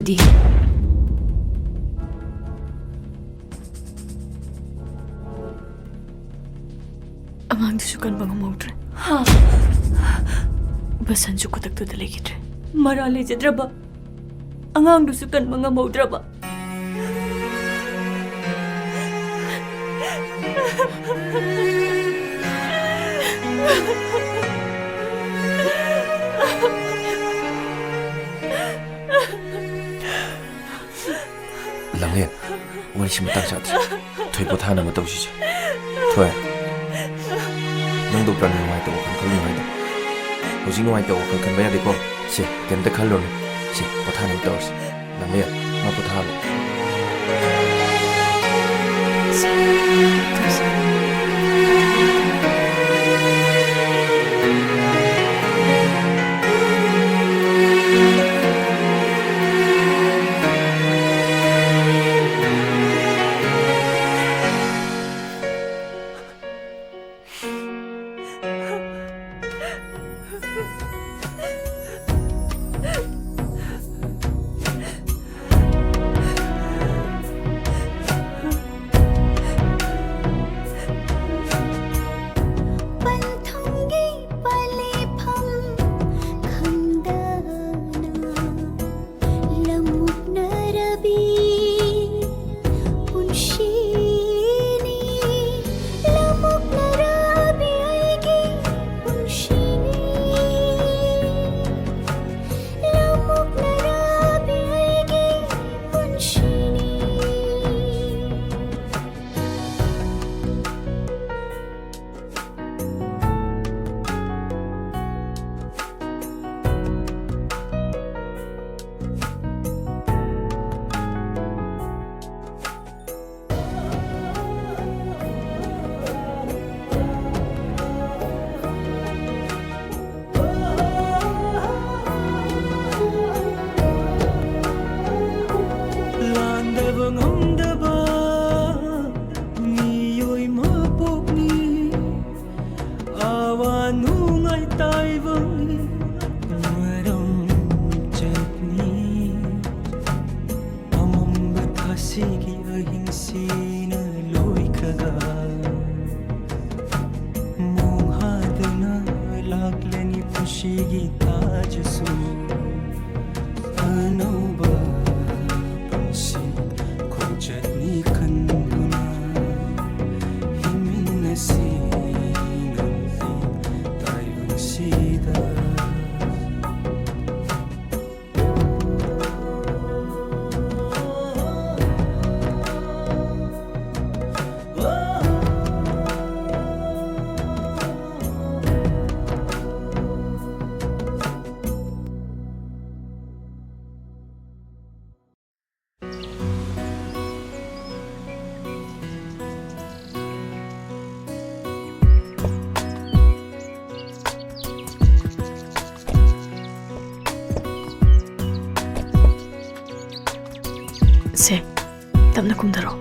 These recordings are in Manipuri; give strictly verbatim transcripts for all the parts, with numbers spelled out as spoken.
ꯗꯤ꯫ ꯑꯉꯥꯡꯗꯨꯁꯨ ꯀꯟꯕ ꯉꯝꯍꯧꯗ꯭ꯔꯦ꯫ ꯍꯥ? ꯕꯁꯟꯁꯨ ꯈꯨꯗꯛꯇꯨꯗ ꯂꯩꯈꯤꯗ꯭ꯔꯦ꯫ ꯃꯔꯥ ꯂꯩꯖꯗ꯭ꯔꯕ ꯑꯉꯥꯡꯗꯨꯁꯨ ꯀꯟꯕ ꯉꯝꯍꯧꯗ꯭ꯔꯕ꯫ ꯂꯥꯡꯂꯦꯟ, ꯋꯥꯔꯤꯁꯤ ꯃꯇꯥꯡ ꯆꯥꯗ꯭ꯔꯦ꯫ ꯊꯣꯏ, ꯄꯣꯊꯥꯅꯕ ꯇꯧꯁꯤꯁꯦ꯫ ꯊꯣꯏ, ꯅꯪ ꯗꯣꯛꯇꯔꯅ ꯅꯨꯡꯉꯥꯏꯇꯕ ꯋꯥꯈꯜ ꯈꯜꯂꯨꯅꯨ ꯍꯥꯏꯗꯣ꯫ ꯍꯧꯖꯤꯛ ꯅꯨꯡꯉꯥꯏꯇꯕ ꯋꯥꯈꯜ ꯈꯟꯕ ꯌꯥꯗꯦꯀꯣ꯫ ꯁꯦ, ꯀꯩꯝꯇ ꯈꯜꯂꯨꯅꯨ꯫ ꯁꯦ, ꯄꯣꯊꯥꯅꯕ ꯇꯧꯔꯁꯤ꯫ ꯂꯥꯡꯂꯦꯟ, ꯃꯥ ꯄꯣꯊꯥꯍꯜꯂꯣ꯫ ꯁꯦ, ꯇꯞꯅ ꯀꯨꯝꯊꯔꯛꯑꯣ꯫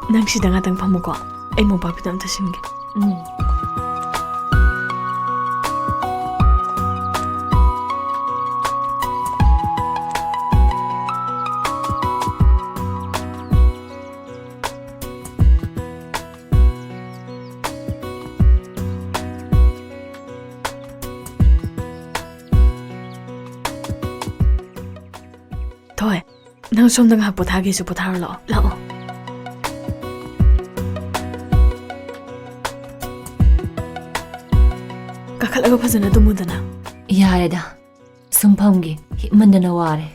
ꯅꯪ ꯁꯤꯗ ꯉꯥꯛꯇꯪ ꯐꯝꯃꯨꯀꯣ, ꯑꯩ ꯃꯣꯝꯄꯥꯛꯐꯤꯗꯛ ꯑꯝꯇ ꯁꯤꯟꯒꯦ꯫ ꯎꯝ꯫ ꯊꯣꯏ, ꯅꯪ ꯁꯣꯝꯗ ꯉꯥꯏꯍꯥꯛ ꯄꯣꯊꯥꯒꯦꯁꯨ ꯄꯣꯊꯥꯔꯣ ꯂꯥꯛꯑꯣ꯫ ꯂꯥꯛꯑꯣ꯫ ꯀꯥꯈꯠꯂꯒ ꯐꯖꯅ ꯇꯨꯝꯃꯨꯗꯅ꯫ ꯌꯥꯔꯦꯗ, ꯁꯨꯝ ꯐꯝꯒꯦ, ꯍꯤꯞꯃꯟꯗꯅ ꯋꯥꯔꯦ꯫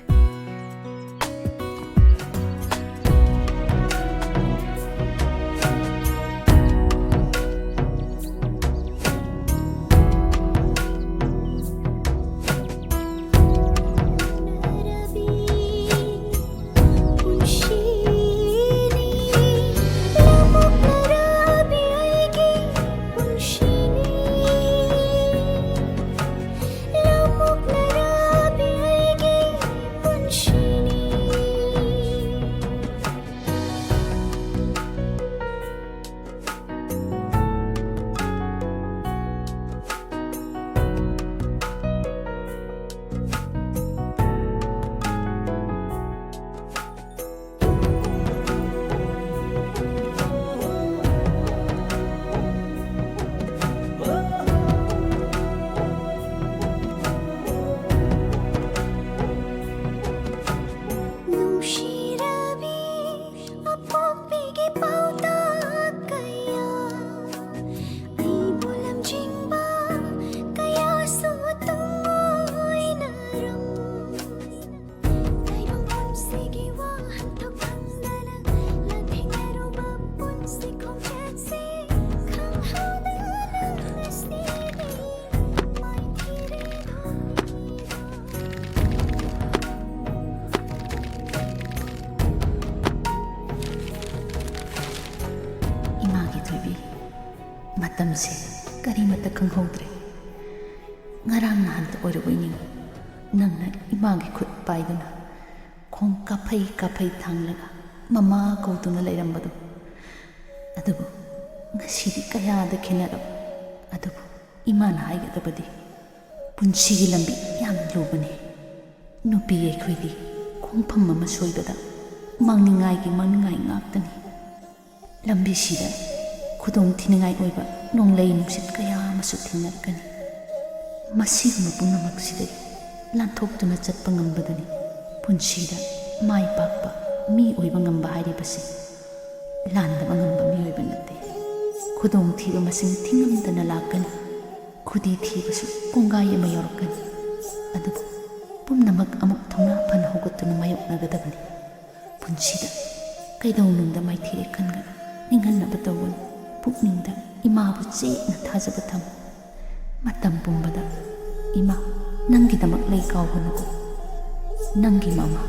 ꯃꯇꯝꯁꯦ ꯀꯔꯤꯃꯠꯇ ꯈꯪꯍꯧꯗ꯭ꯔꯦ꯫ ꯉꯔꯥꯡ ꯅꯍꯥꯟꯇ ꯑꯣꯏꯔꯕꯣꯏ ꯅꯤꯡꯏ꯫ ꯅꯪꯅ ꯏꯃꯥꯒꯤ ꯈꯨꯠ ꯄꯥꯏꯗꯨꯅ ꯈꯣꯡ ꯀꯥꯐꯩ ꯀꯥꯐꯩ ꯊꯥꯡꯂꯒ ꯃꯃꯥ ꯀꯧꯗꯨꯅ ꯂꯩꯔꯝꯕꯗꯣ꯫ ꯑꯗꯨꯕꯨ ꯉꯁꯤꯗꯤ ꯀꯌꯥꯗ ꯈꯦꯠꯅꯔꯕ꯫ ꯑꯗꯨꯕꯨ ꯏꯃꯥꯅ ꯍꯥꯏꯒꯗꯕꯗꯤ, ꯄꯨꯟꯁꯤꯒꯤ ꯂꯝꯕꯤ ꯌꯥꯝ ꯂꯨꯕꯅꯤ꯫ ꯅꯨꯄꯤ ꯑꯩꯈꯣꯏꯗꯤ ꯈꯣꯡꯐꯝ ꯑꯃ ꯁꯣꯏꯕꯗ ꯃꯥꯡꯅꯤꯡꯉꯥꯏꯒꯤ ꯃꯥꯡꯅꯤꯡꯉꯥꯏ ꯉꯥꯛꯇꯅꯤ꯫ ꯂꯝꯕꯤꯁꯤꯗ ꯈꯨꯗꯣꯡ ꯊꯤꯅꯤꯡꯉꯥꯏ ꯑꯣꯏꯕ ꯅꯣꯡꯂꯩ ꯅꯨꯡꯁꯤꯠ ꯀꯌꯥ ꯑꯃꯁꯨ ꯊꯦꯡꯅꯔꯛꯀꯅꯤ꯫ ꯃꯁꯤꯒꯨꯝꯕ ꯄꯨꯝꯅꯃꯛꯁꯤꯗꯒꯤ ꯂꯥꯟꯊꯣꯛꯇꯨꯅ ꯆꯠꯄ ꯉꯝꯕꯗꯨꯅꯤ ꯄꯨꯟꯁꯤꯗ ꯃꯥꯏ ꯄꯥꯛꯄ ꯃꯤ ꯑꯣꯏꯕ ꯉꯝꯕ ꯍꯥꯏꯔꯤꯕꯁꯤ꯫ ꯂꯥꯟꯗꯕ ꯉꯝꯕ ꯃꯤꯑꯣꯏꯕ ꯅꯠꯇꯦ꯫ ꯈꯨꯗꯣꯡꯊꯤꯕ ꯃꯁꯤꯡ ꯊꯤꯉꯝꯗꯅ ꯂꯥꯛꯀꯅꯤ꯫ ꯈꯨꯗꯤ ꯊꯤꯕꯁꯨ ꯀꯣꯡꯒꯥꯏ ꯑꯃ ꯌꯧꯔꯛꯀꯅꯤ꯫ ꯑꯗꯨꯕꯨ ꯄꯨꯝꯅꯃꯛ ꯑꯃꯨꯛ ꯊꯧꯅꯥ ꯐꯅ ꯍꯧꯒꯠꯇꯨꯅ ꯃꯥꯌꯣꯛꯅꯒꯗꯕꯅꯤ꯫ ꯄꯨꯟꯁꯤꯗ ꯀꯩꯗꯧꯅꯨꯡꯗ ꯃꯥꯏꯊꯤꯔꯦ ꯈꯟꯒꯅꯨ꯫ ꯅꯤꯡꯍꯟꯅꯕ ꯇꯧꯒꯅꯨ꯫ ꯄꯨꯛꯅꯤꯡꯗ ꯏꯃꯥꯕꯨ ꯆꯦꯠꯅ ꯊꯥꯖꯕ ꯊꯝꯃꯨ꯫ ꯃꯇꯝ ꯄꯨꯝꯕꯗ ꯏꯃꯥ ꯅꯪꯒꯤꯗꯃꯛ ꯂꯩ ꯀꯥꯎꯒꯅꯨꯀꯣ꯫ ꯅꯪꯒꯤ ꯃꯃꯥ꯫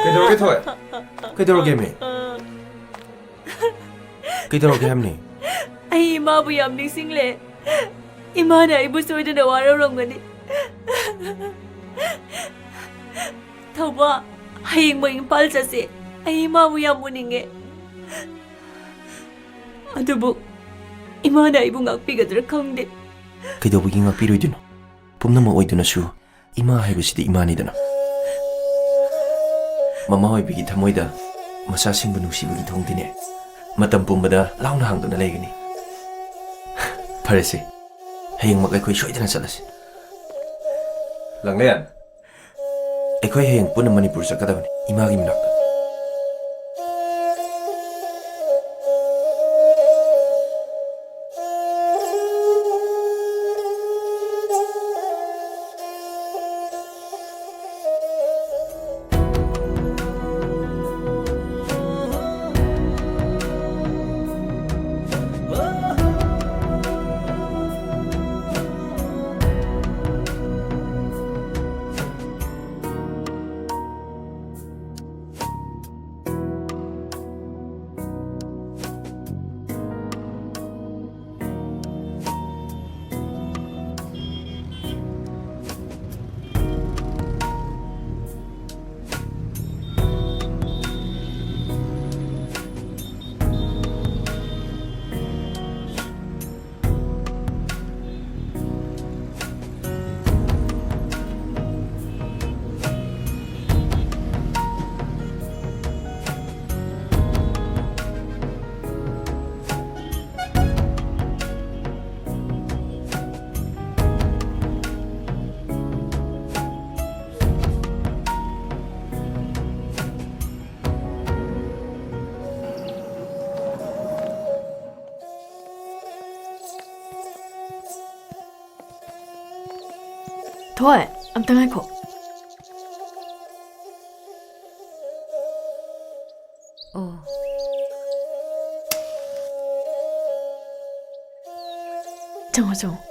ꯀꯩꯗꯧꯔꯒꯦ, ꯊꯣꯏ? ꯀꯩꯗꯧꯔꯒꯦꯃꯤ? ꯀꯩꯗꯧꯔꯒꯦ ꯍꯥꯏꯕꯅꯤ? ꯑꯩ ꯏꯃꯥꯕꯨ ꯌꯥꯝ ꯅꯤꯡꯁꯤꯡꯂꯦ꯫ ꯏꯃꯥꯅ ꯑꯩꯕꯨ ꯁꯣꯏꯗꯅ ꯋꯥꯔꯧꯔꯝꯒꯅꯤ꯫ ꯊꯧꯕ, ꯍꯌꯦꯡꯃꯛ ꯏꯝꯐꯥꯜ ꯆꯠꯁꯦ꯫ ꯑꯩ ꯏꯃꯥꯕꯨ ꯌꯥꯝ ꯎꯅꯤꯡꯉꯦ꯫ ꯑꯗꯨꯕꯨ ꯏꯃꯥꯅ ꯑꯩꯕꯨ ꯉꯥꯛꯄꯤꯒꯗ꯭ꯔꯥ ꯈꯪꯗꯦ꯫ ꯀꯩꯗꯧꯕꯒꯤ ꯉꯥꯛꯄꯤꯔꯣꯏꯗꯣꯏꯅꯣ? ꯄꯨꯝꯅꯃꯛ ꯑꯣꯏꯗꯨꯅꯁꯨ ꯏꯃꯥ ꯍꯥꯏꯕꯁꯤꯗꯤ ꯏꯃꯥꯅꯤꯗꯅ꯫ ꯃꯃꯥ ꯑꯣꯏꯕꯤꯒꯤ ꯊꯃꯣꯏꯗ ꯃꯆꯥꯁꯤꯡꯕꯨ ꯅꯨꯡꯁꯤꯕꯒꯤ ꯊꯣꯡꯗꯤꯅꯦ, ꯃꯇꯝ ꯄꯨꯝꯕꯗ ꯂꯥꯎꯅ ꯍꯥꯡꯗꯨꯅ ꯂꯩꯒꯅꯤ꯫ ꯐꯔꯦꯁꯦ, ꯍꯌꯦꯡꯃꯛ ꯑꯩꯈꯣꯏ ꯁꯣꯏꯗꯅ ꯆꯠꯂꯁꯤ꯫ ꯂꯥꯡꯂꯦꯟ, ꯑꯩꯈꯣꯏ ꯍꯌꯦꯡ ꯄꯨꯟꯅ ꯃꯅꯤꯄꯨꯔ ꯆꯠꯀꯗꯕꯅꯤ, ꯏꯃꯥꯒꯤ ꯃꯅꯥꯛꯇ꯫ ꯊꯣꯏ, ꯑꯝꯇ ꯉꯥꯏꯈꯣ꯫ ꯑꯣ꯫ ꯆꯪꯉꯣ, ꯆꯪꯉꯣ꯫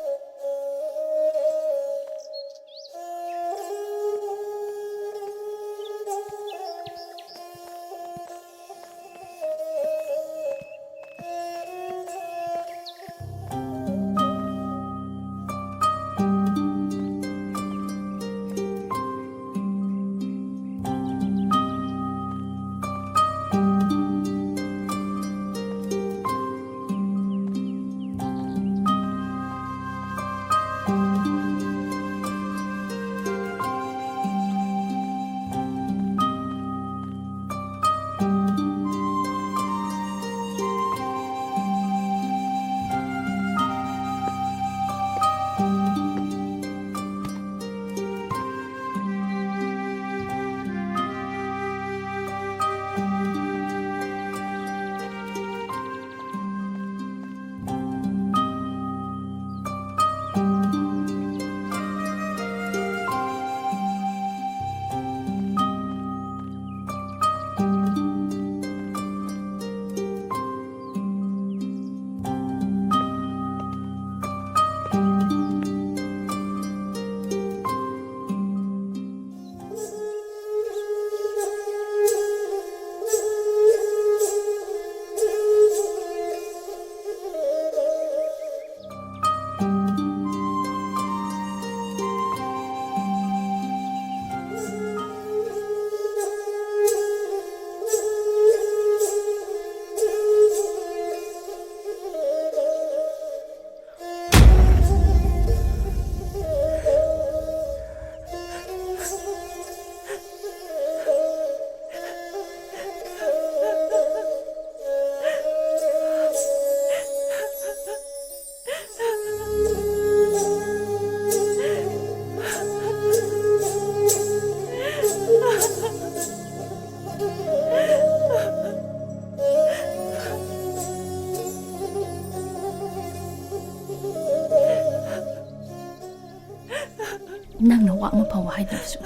ꯅꯪꯅ ꯋꯥ ꯑꯃ ꯐꯥꯎꯕ ꯍꯥꯏꯗ꯭ꯔꯕꯁꯨ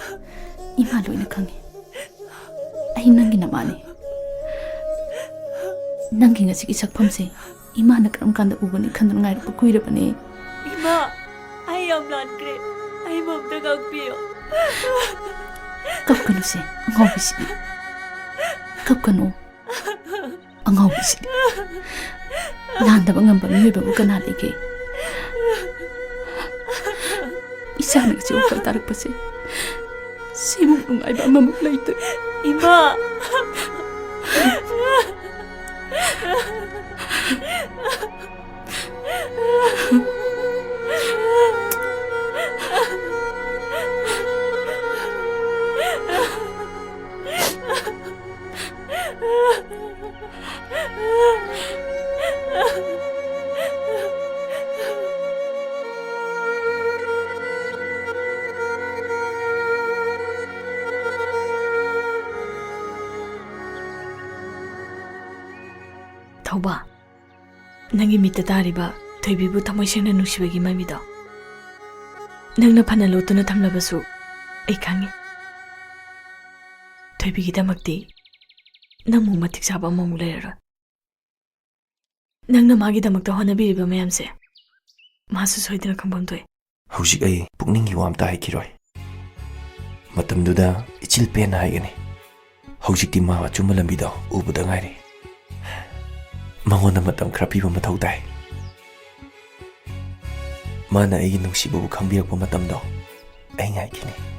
ꯏꯃꯥ ꯂꯣꯏꯅ ꯈꯪꯉꯤ꯫ ꯑꯩ ꯅꯪꯒꯤ ꯅꯃꯥꯅꯤ꯫ ꯅꯪꯒꯤ ꯉꯁꯤꯒꯤ ꯁꯛꯐꯝꯁꯦ ꯏꯃꯥꯅ ꯀꯔꯝ ꯀꯥꯟꯗ ꯎꯒꯅꯤ ꯈꯟꯗꯨꯅ ꯉꯥꯏꯔꯛꯄ ꯀꯨꯏꯔꯕꯅꯦ꯫ ꯏꯃꯥ, ꯑꯩ ꯌꯥꯝ ꯂꯥꯟꯈ꯭ꯔꯦ꯫ ꯑꯩꯕꯨ ꯑꯝꯇ ꯉꯥꯛꯄꯤꯌꯨ꯫ ꯀꯞꯀꯅꯨꯁꯦ, ꯑꯉꯥꯎꯕꯤꯁꯤꯗꯤ꯫ ꯀꯞꯀꯅꯨ꯫ ꯑꯉꯥꯎꯕꯤꯁꯤꯗꯤ꯫ ꯂꯥꯟꯗꯕ ꯉꯝꯕ ꯃꯤꯑꯣꯏꯕꯕꯨ ꯀꯅꯥ ꯂꯩꯒꯦ? ꯏꯆꯥꯅ ꯉꯁꯤ ꯋꯥꯈꯜ ꯇꯥꯔꯛꯄꯁꯦ ꯁꯤꯃꯨꯛ ꯅꯨꯡꯉꯥꯏꯕ ꯑꯃꯃꯨꯛ ꯂꯩꯇ꯭ꯔꯦ꯫ ꯏꯃꯥ! ꯊꯧꯕ, ꯅꯪꯒꯤ ꯃꯤꯠꯇ ꯇꯥꯔꯤꯕ ꯊꯣꯏꯕꯤꯕꯨ ꯊꯃꯣꯏ ꯁꯦꯡꯅ ꯅꯨꯡꯁꯤꯕꯒꯤ ꯃꯃꯤꯗꯣ ꯅꯪꯅ ꯐꯅ ꯂꯣꯠꯇꯨꯅ ꯊꯝꯂꯕꯁꯨ ꯑꯩ ꯈꯪꯉꯤ꯫ ꯊꯣꯏꯕꯤꯒꯤꯗꯃꯛꯇꯤ ꯅꯪꯃꯨꯛ ꯃꯇꯤꯛ ꯆꯥꯕ ꯑꯃꯃꯨꯛ ꯂꯩꯔꯔꯣꯏ꯫ ꯅꯪꯅ ꯃꯥꯒꯤꯗꯃꯛꯇ ꯍꯣꯠꯅꯕꯤꯔꯤꯕ ꯃꯌꯥꯝꯁꯦ ꯃꯥꯁꯨ ꯁꯣꯏꯗꯅ ꯈꯪꯐꯝ ꯊꯣꯛꯏ꯫ ꯍꯧꯖꯤꯛ ꯑꯩ ꯄꯨꯛꯅꯤꯡꯒꯤ ꯋꯥ ꯑꯝꯇ ꯍꯥꯏꯈꯤꯔꯣꯏ꯫ ꯃꯇꯝꯗꯨꯗ ꯏꯆꯤꯜ ꯄꯦꯟꯅ ꯍꯥꯏꯒꯅꯤ꯫ ꯍꯧꯖꯤꯛꯇꯤ ꯃꯥ ꯑꯆꯨꯝꯕ ꯂꯝꯕꯤꯗꯣ ꯎꯕꯗ ꯉꯥꯏꯔꯤ꯫ ꯃꯉꯣꯟꯗ ꯃꯇꯝ ꯈꯔ ꯄꯤꯕ ꯃꯊꯧ ꯇꯥꯏ꯫ ꯃꯥꯅ ꯑꯩꯒꯤ ꯅꯨꯡꯁꯤꯕꯕꯨ ꯈꯪꯕꯤꯔꯛꯄ ꯃꯇꯝꯗꯣ ꯑꯩ ꯉꯥꯏꯈꯤꯅꯤ꯫